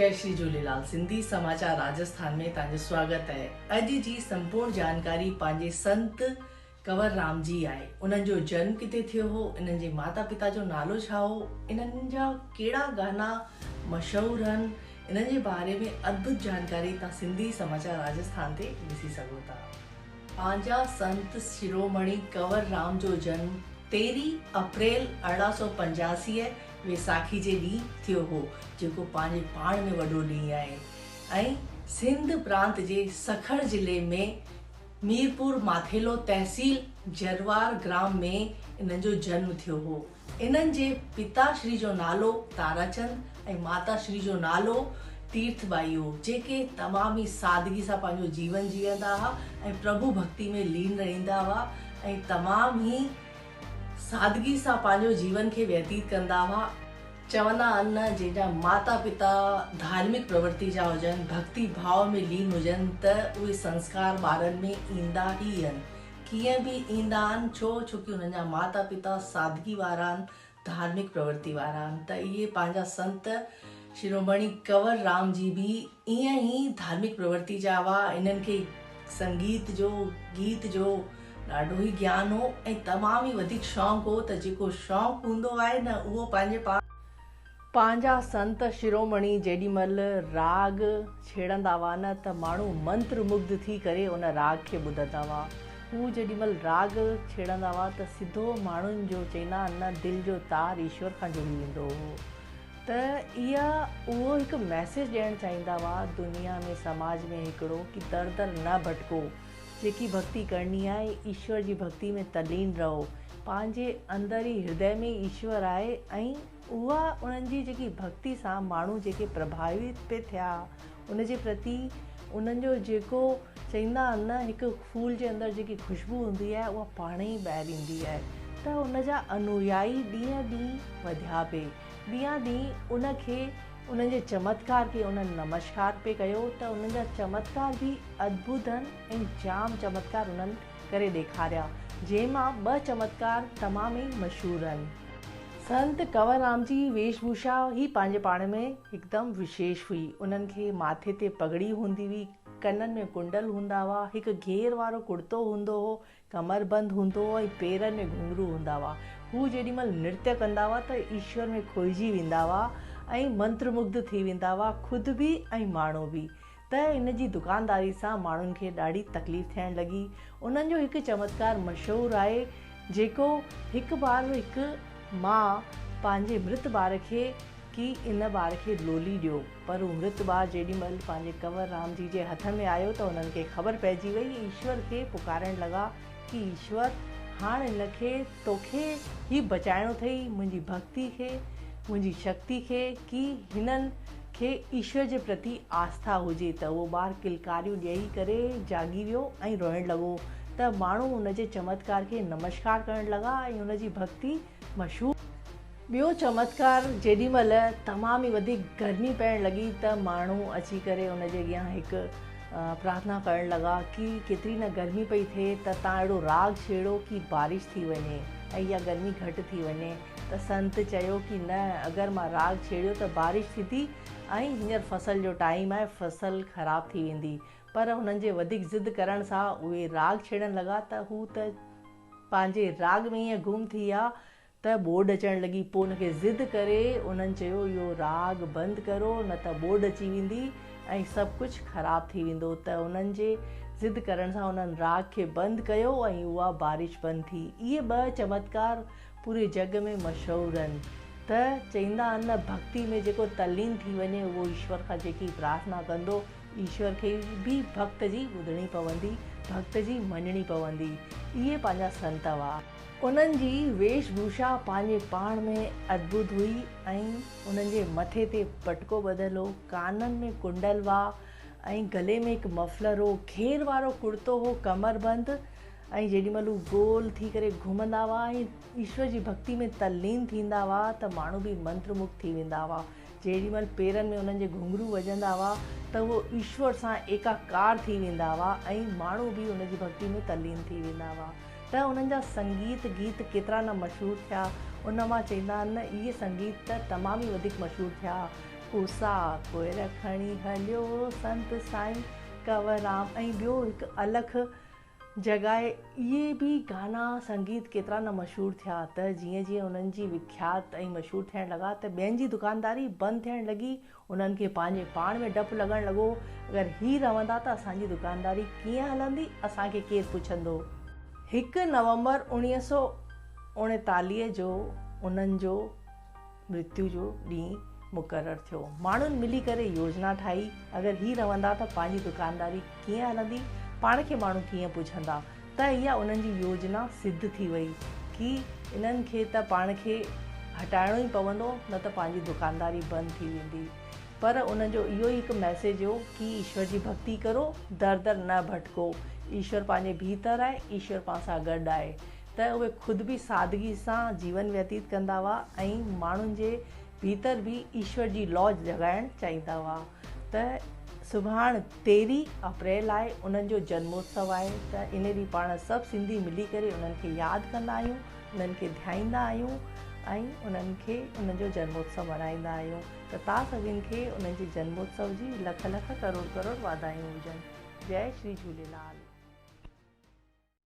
جئي شري جهوليلال سنڌي سماچار راجسٿان ۾ توهان جو سواگت آهي اڄ جي سمپورڻ جانڪاري پنهنجي سنت ڪنور رام جي آهي انهن جو جنم ڪٿي ٿيو هو انهن جي ماتا پتا جو نالو ڇا هو انهن جا ڪهڙا گانا مشهور هن انهن جي باري ۾ ادڀت جانڪاري توهان سنڌي سماچار راجسٿان تي ڏسي سگهو ٿا. پنهنجا سنت شرومڻي ڪنور رام جو جنم تيرهين اپريل 1885 ويساکي جي ڏينهن ٿيو هو، جيڪو پنهنجي پاڻ ۾ وڏو ڏينهن آهي ۽ سنڌ پرانت جي سکر ضلعي ۾ ميرپور ماٿيلو تحصيل جروار گرام ۾ انهن جو جنم ٿيو هو. انهن جي پتا شري جو نالو تاراچند ۽ ماتا شري جو نالو تيرٿ ٻائي هو، جيڪي تمام ئي سادگي سان پنهنجو جيون جيئندا هئا ۽ پرڀو ڀڳتي ۾ لين رهندا هئا ۽ تمام ئي سادگي سان پنهنجو جيون کي ويتيت ڪندا هئا. چوندا آهن نه جنهن جا ماتا پتا ڌارمڪ پرورتي جا هجن، ڀڳتي ڀاو ۾ لين هجن ته اهي سنسڪار ٻارن ۾ ايندا ئي آهن. ڪيئن به ايندا آهن ڇو؟ ڇو ڪي انهن جا ماتا پتا سادگي وارا آهن، ڌارمڪ پرورتي وارا آهن ته اهي پنهنجا سنت شرومڻي ڪنور رام جي به ائين ئي ڌارمڪ پرورتي جا هئا. انهن کي سنگيت جو، گيت جو ڏاڍو ئي گيان هو ۽ تمام ئي وڌيڪ شوق هو ته جيڪو شوق هوندو آهي نه اهو پنهنجي پاڻ. پنهنجا سنت شرومڻي جيڏي مهل راڳ ڇيڙندا هئا نه ته ماڻهو منتر مگڌ ٿي ڪري ان راڳ کي ٻڌندا هئا. هو جيڏي مهل راڳ ڇيڙندا هئا ته سڌو ماڻهن جو چئيندا آهن نه دل جو تار ايشور کان جڙي ويندو هو. ته اها اهو هڪ ميسيج ڏيڻ چاهيندا هئا دنيا ۾ سماج ۾ هڪڙو ڪي در در نه ڀٽڪو جيڪي ڀڳتي ڪرڻي آهي ايشور جي ڀڳتي ۾ تلين رهو پنهنجي اندر ئي هردي ۾ ئي ايشور آهي ۽ اها انهن جي جيڪي ڀڳتي سان ماڻهو جيڪي پرڀاوت پئي ٿيا ان جي پرتي انهن جو جيڪو چئيندا آهن نه هڪ ڦول جي اندر جيڪي خوشبو هوندي آهي اها پاڻ ئي ٻاهر ايندي آهي ته ان جا انويائي ڏينهن ڏينهن وڌيا پئي ڏينهان ڏينهن ان کي انهن جي چمتڪار کي انهن نمشڪار پئي ڪيو ته انهن جا چمتڪار به ادڀت هن ۽ جام چمتڪار انهن ڪري ڏيکاريا جنهن مان ٻه چمتڪار تمام ئي مشهور هن. سنت ڪنور رام جي ويش ڀوشا هي پنهنجي پاڻ ۾ هڪدم وشيش هئي. انهن کي ماٿي تي پڳڙي هوندي هئي، ڪنن ۾ ڪنڊل هوندا هئا، هڪ گهير وارو ڪڙتو هوندو هو، ڪمربند هوندو هو ۽ پيرن ۾ گهنگهرو هوندا هئا. هو جيڏي مهل نرتيه ڪندا هئا ته ايشور ۾ کوئجي ويندا هئا ۽ منتر مگڌ ٿي ويندا هئا، خود به ۽ ماڻهو به. ته ان جي دڪانداري سان ماڻهن کي ڏاڍي تڪليف ٿيڻ لڳي. انهن جو هڪ چمتڪار مشهور آهي، جيڪو هڪ بار هڪ ماء پنهنجي مرت ٻار کي ڪي ان ٻار کي لولي ڏيو، پر هو مرت ٻار جيڏي مهل پنهنجي ڪنور رام جي جي هٿ ۾ آيو ته انهن کي خبر پئجي وئي، ايشور کي پڪارڻ لڳا ڪي ايشور هاڻ هن کي توکي ئي بچائڻو اٿئي، منهنجي ڀڳتي کي، منهنجي شڪتي کي ڪي هنن کي ايشور جي پرتي آسٿا هجي ته اهو ٻار ڪلڪاريون ڏيئي ڪري جاڳي ويو ۽ روئڻ لڳو ته ماڻهو ان جي چمتڪار کي نمشڪار ڪرڻ لڳا ۽ ان جي ڀڳتي مشهور ٻيو چمتڪار جيڏي مهل تمام ئي وڌيڪ گرمي پئڻ لڳي ته ماڻهو اچي ڪري ان جي اڳيان هڪ پرارٿنا ڪرڻ لڳا ڪي ڪيتري نه گرمي پئي ٿئي ته تان اهڙو راڳ ڇيڙو ڪي بارش ٿي وڃي ۽ اها گرمي گهٽ ٿي وڃي ته سنت چيو ڪي نه اگر مان راڳ ڇيڙيو ته بارش ٿيندي ۽ هينئر فصل جو ٽائيم آهي فصل خراب ٿي ويندي پر هنن جي وڌيڪ ضد ڪرڻ سان اهي راڳ ڇيڙڻ لڳا ته هو ته پنهنجي راڳ ۾ ائين گم ٿي ويا ته ٻوڏ اچڻ لڳي، پوء ان کي ضد ڪري انهن چيو اهو راڳ بند ڪرو نه ته ٻوڏ اچي ويندي ۽ سڀ ڪجهه خراب ٿي ويندو ته انهن جي ضد ڪرڻ سان انهن راڳ کي بند ڪيو ۽ اها بارش بند ٿي. اهي ٻه چمتڪار پوري جڳ ۾ مشهور آهن ته چئيندا آهن نه ڀڳتي ۾ جيڪو تلين ٿي وڃي اهو ايشور کان جيڪي پرارٿنا ڪندو ايشور کي به ڀڳت جي ٻڌڻي پوندي، ڀڳت جي مڃڻي پوندي. اهي پنهنجا سنت هئا. انهن جي ويش ڀوشا پنهنجي پاڻ ۾ ادڀت هئي ۽ انهن جي مٿي تي پٽڪو ٻڌل هو، ڪانن ۾ ڪنڊل هئا ۽ گلي ۾ هڪ مفلر هو، گهير وارو ڪڙتو هو، ڪمربند ۽ جيڏي مهل هو گول ٿي ڪري گهمندا هئا ۽ ايشور جي ڀڳتي ۾ تلين ٿيندا هئا ته ماڻهو به منترمگڌ ٿي ويندا هئا. جيڏي مهل پيرن ۾ انهن جي گهنگهرو وڄندا هئا ته اهو ايشور سان ايڪاڪار ٿي ويندا هئا ۽ ماڻهو به ان جي ڀڳتي ۾ تلين ٿي ويندا هئا. ته انهن جا سنگيت گيت ڪيترا نه مشهور ٿيا، ان مان چئيندا آهن نه اهي سنگيت ته تمام ئي وڌيڪ مشهور ٿيا. ڪوسا ڪوئر کڻي هليو سنت سائين ڪنور رام ۽ ٻيو هڪ الک جڳائي اهي به گانا سنگيت ڪيترا نه مشهور ٿيا ته جيئن جيئن انهن جي وکيات ۽ مشهور ٿيڻ لڳا ته ٻين جي دڪانداري بند ٿيڻ لڳي انهن کي پنهنجي پاڻ ۾ ڊپ لڳڻ لڳو اگر هي روندا ته اسان جي دڪانداري ڪيئن هلندي اسان کي ڪير پڇندو. هڪ نومبر 1939 جو انهن جو مرتيو جو ڏينهن مقرر ٿيو. ماڻهن ملي ڪري يوجنا ٺاهي، اگر هي روندا ته پنهنجي دڪانداري ڪيئن هلندي، پاڻ کي ماڻهو ڪيئن پڇندا، ته اها انهن جي يوجنا سڌ ٿي وئي ڪي انهن کي ته پاڻ کي هٽائڻو ئي پوندو نه ته پنهنجي دڪانداري بند ٿي ويندي. پر انهن جو اهو ئي هڪ ميسيج هو ڪي ايشور جي ڀڳتي ڪرو، در در نه ڀٽڪو، ايشور پنهنجي ڀيتر آهي، ايشور پاڻ سان گڏ آهي. ته اهي خود به سادگي سان جيون ويتيت ڪندا هئا ۽ ماڻهن جي ڀيتر به ايشور جي لوء جڳائڻ چاهيندا هئا ته سڀاڻ تيرهين اپريل آهي انهن جو جنموتسو آهي ته ان ڏينهن پاڻ سڀ سنڌي ملي ڪري انهن کي ياد ڪندا آهيون انهن کي ڌيائيندا آهيون ۽ انهن کي انهن جو جنموتسو ملهائيندا آهيون ته تان سڀن کي انهن جي جنموتسو جي لک لک ڪروڙ ڪروڙ واڌايون هجن جئي شري جهوليلال.